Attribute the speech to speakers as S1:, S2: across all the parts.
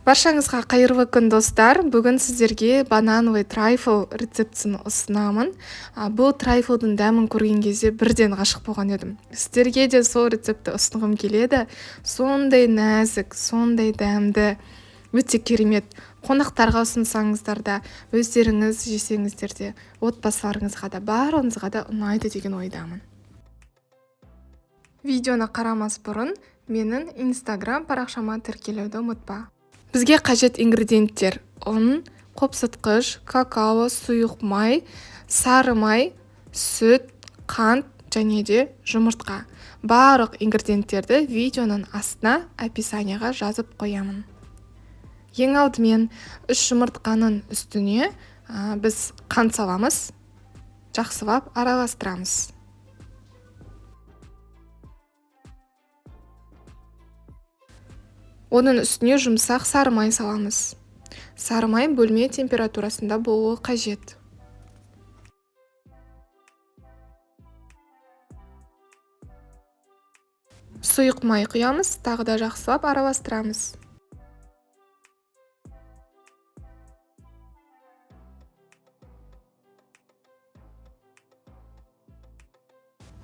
S1: Баршаңызға қайырлы күн, достар. Бүгін сіздерге банановый трайфл рецептісін ұсынамын. Бұл трайфлдың дәмін көрген кезде бірден ғашық болған едім. Сіздерге де сол рецептті ұсынғым келеді. Сондай нәзік, сондай дәмді, өте керемет. Қонақтарға ұсынсаңыздар да, өздеріңіз жесеңіздер де, отбасыларыңызға да, барлығыңызға да ұнайды деген ойдамын. Видеоны қарамас бұрын менің Инстаграм парақшама тіркелуді ұмытпа. Бізге қажет ингредиенттер: ұн, қопсытқыш, какао, сұйық май, сары май, сүт, қант және де жұмыртқа. Барлық ингредиенттерді видеоның астына описанияға жазып қоямын. Ең алдымен 3 жұмыртқаның үстіне біз қант саламыз, жақсылап араластырамыз. Оның үстіне жұмсақ сары май саламыз. Сары май бөлме температурасында болуы қажет. Сұйық май құямыз, тағы да жақсылап араластырамыз.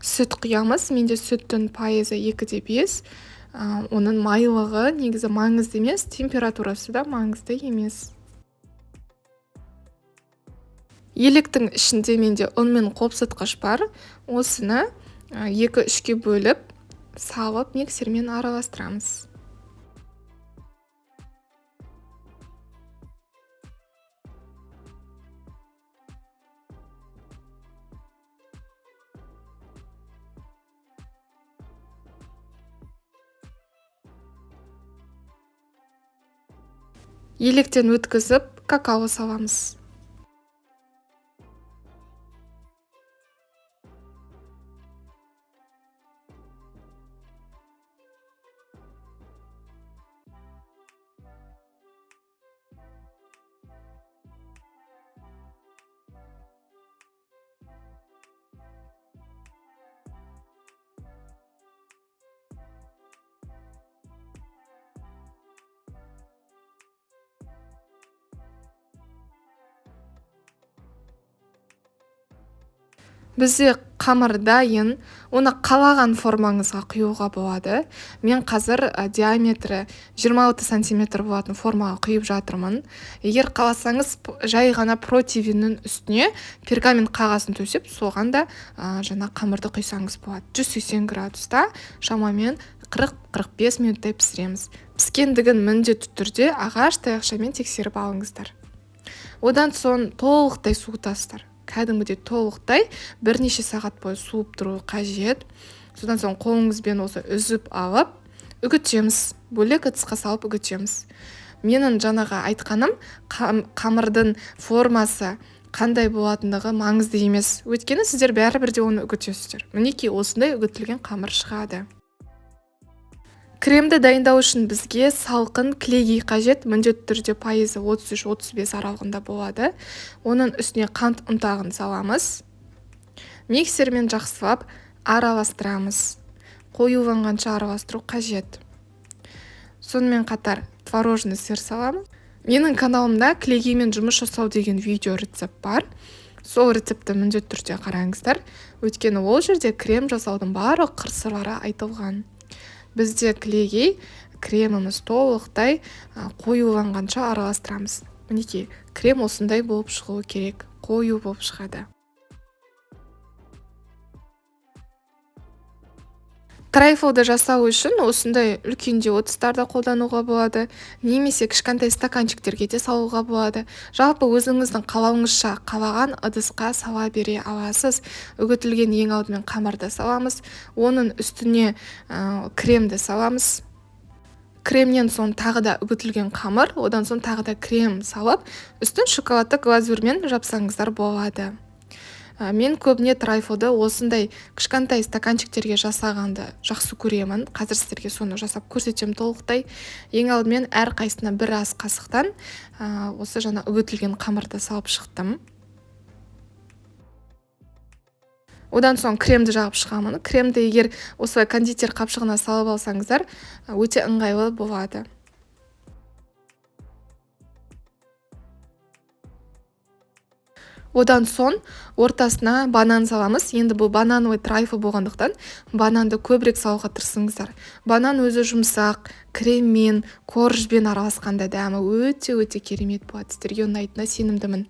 S1: Сүт құямыз. Менде сүттің пайызы 2,5. Оның майлығы негізі маңызды емес, температурасы да маңызды емес. Електің ішінде менде ұн мен қопсытқыш бар. Осыны 2-3-ке бөліп салып миксермен араластырамыз. Електен өткізіп, какао саламыз. Бізде қамыр дайын, оны қалаған формаңызға құюға болады. Мен қазір диаметрі 26 сантиметр болатын формаға құйып жатырмын. Егер қаласаңыз, жай ғана противеннің үстіне пергамент қағазын төсеп, соған да жаңа қамырды құйсаңыз болады. 180 градуста шамамен 40-45 минуттай пісіреміз. Піскендігін міндетті түрде ағаш таяқшамен тексеріп алыңыздар. Одан соң толықтай суытасыздар. Кәдімгідей толықтай бірнеше сағат бойы суып тұруы қажет. Содан соң қолыңызбен осы үзіп алып үгітеміз. Бөлек ыдысқа салып үгітеміз. Менің жаңағы айтқаным, қамырдың формасы қандай болатындығы маңызды емес. Өйткені сіздер бәрібір де оны үгітесіздер. Мінекей осындай үгітілген қамыр шығады. Кремді дайындау үшін бізге салқын клегей қажет, міндетті түрде пайызы 33-35 аралығында болады. Оның үстіне қант ұнтағын саламыз. Миксермен жақсылап араластырамыз. Қоюланғанша араластыру қажет. Сонымен қатар творожный сыр саламыз. Менің каналымда клегеймен жұмыс жасау деген видео рецепт бар. Сол рецептті міндетті түрде қараңыздар. Өйткені ол жерде крем жасаудың барлық қыр-сырлары айтылған. Бізде клегей креміміз толықтай қоюланғанша араластырамыз. Мінекей, крем осындай болып шығуы керек, қою болып шығады. Трайфлды жасау үшін осындай үлкендеу ыдыстарды қолдануға болады, немесе кішкентай стаканчиктерге де салуға болады. Жалпы өзіңіздің қалауыңызша қалаған ыдысқа сала бере аласыз. Үгітілген ең алдымен қамырды саламыз, оның үстіне кремді саламыз. Кремнен соң тағы да үгітілген қамыр, одан соң тағы да крем салып, үстін шоколадты глазурьмен жапсаңыздар болады. Мен көбіне трайфлды осындай кішкентай стаканчиктерге жасағанды жақсы көремін. Қазір сіздерге соны жасап көрсетемін толықтай. Ең алдымен әр қайсысына бір ас қасықтан, осы жаңа үгітілген қамырды салып шықтым. Одан соң кремді жағып шығамын. Кремді егер осылай кондитер қапшығына салып алсаңыздар, өте ыңғайлы болады. Одан соң ортасына банан саламыз. Енді бұл банановый трайфл болғандықтан бананды көбірек салуға тырысыңыздар. Банан өзі жұмсақ, креммен, коржбен араласқанда дәмі өте-өте керемет болады. Сіздерге ұнайтынына сенімдімін.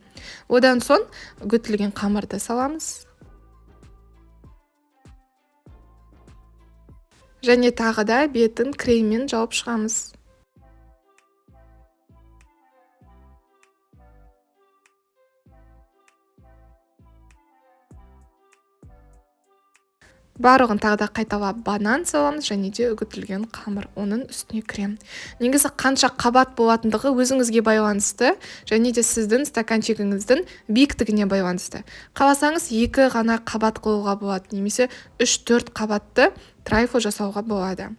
S1: Одан соң үгітілген қамырды саламыз. Және тағы да бетін креммен жауып шығамыз. Барлығын тағы да қайталап банан саламыз және де үгітілген қамыр, оның үстіне крем. Негізі қанша қабат болатындығы өзіңізге байланысты және де сіздің стаканчигіңіздің биіктігіне байланысты. Қаласаңыз 2 ғана қабат қоюға болады, немесе 3-4 қабатты трайфл жасауға болады.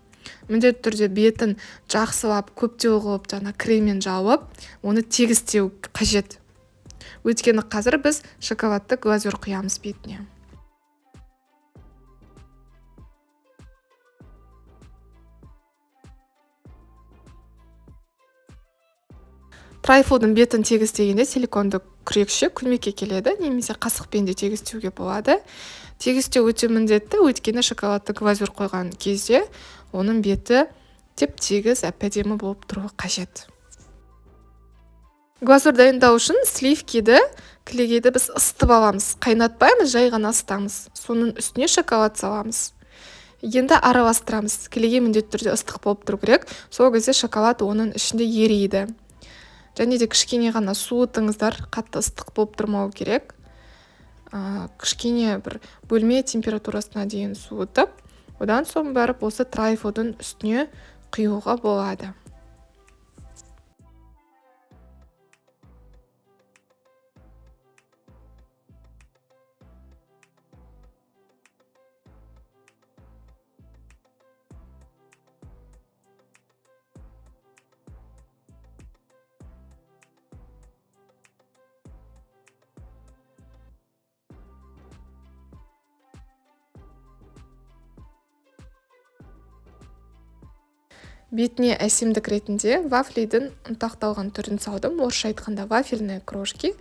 S1: Міндетті түрде бетін жақсылап көптеу қылып жаңа креммен жауып, оны тегістеу қажет. Өйткені қазір біз шоколадты глазурь құямыз бетіне. Трайфлдың бетін тегістегенде силиконды күрекше көмекке келеді, немесе қасықпен де тегістеуге болады. Тегістеу өте міндетті, өйткені шоколадты глазурь қойған кезде оның беті теп-тегіс, әп-әдемі болып тұруы қажет. Глазурь дайындау үшін сливкиді, кілегейді біз ысытып аламыз, қайнатпаймыз, жай ғана ысытамыз. Соның үстіне шоколад саламыз. Енді араластырамыз. Кілегей міндетті түрде ыстық болып тұру керек, сол кезде шоколад оның ішінде ериді. Және де кішкене ғана суытыңыздар, қатты ыстық болып тұрмау керек. Кішкене бір бөлме температурасына дейін суытып, одан соң барып осы трайфлдың үстіне құюға болады. Бетіне әсемдік ретінде вафлидің ұнтақталған түрін салдым. Орысша айтқанда вафельные крошки.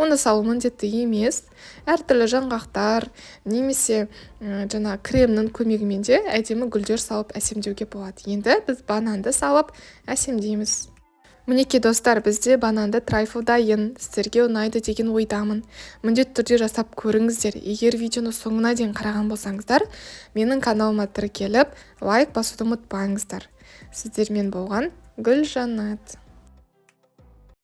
S1: Оны салу міндетті емес. Әртүрлі жаңғақтар немесе жаңа кремнің көмегімен де әдемі гүлдер салып әсемдеуге болады. Енді біз бананды салып әсемдейміз. Мінекей достар, бізде бананды трайфл дайын. Сіздерге ұнайды деген ойдамын. Міндетті түрде жасап көріңіздер. Егер видеоны соңына дейін қараған болсаңыздар, менің каналыма тіркеліп, лайк басуды ұмытпаңыздар. Сіздермен болған Гүлжанат.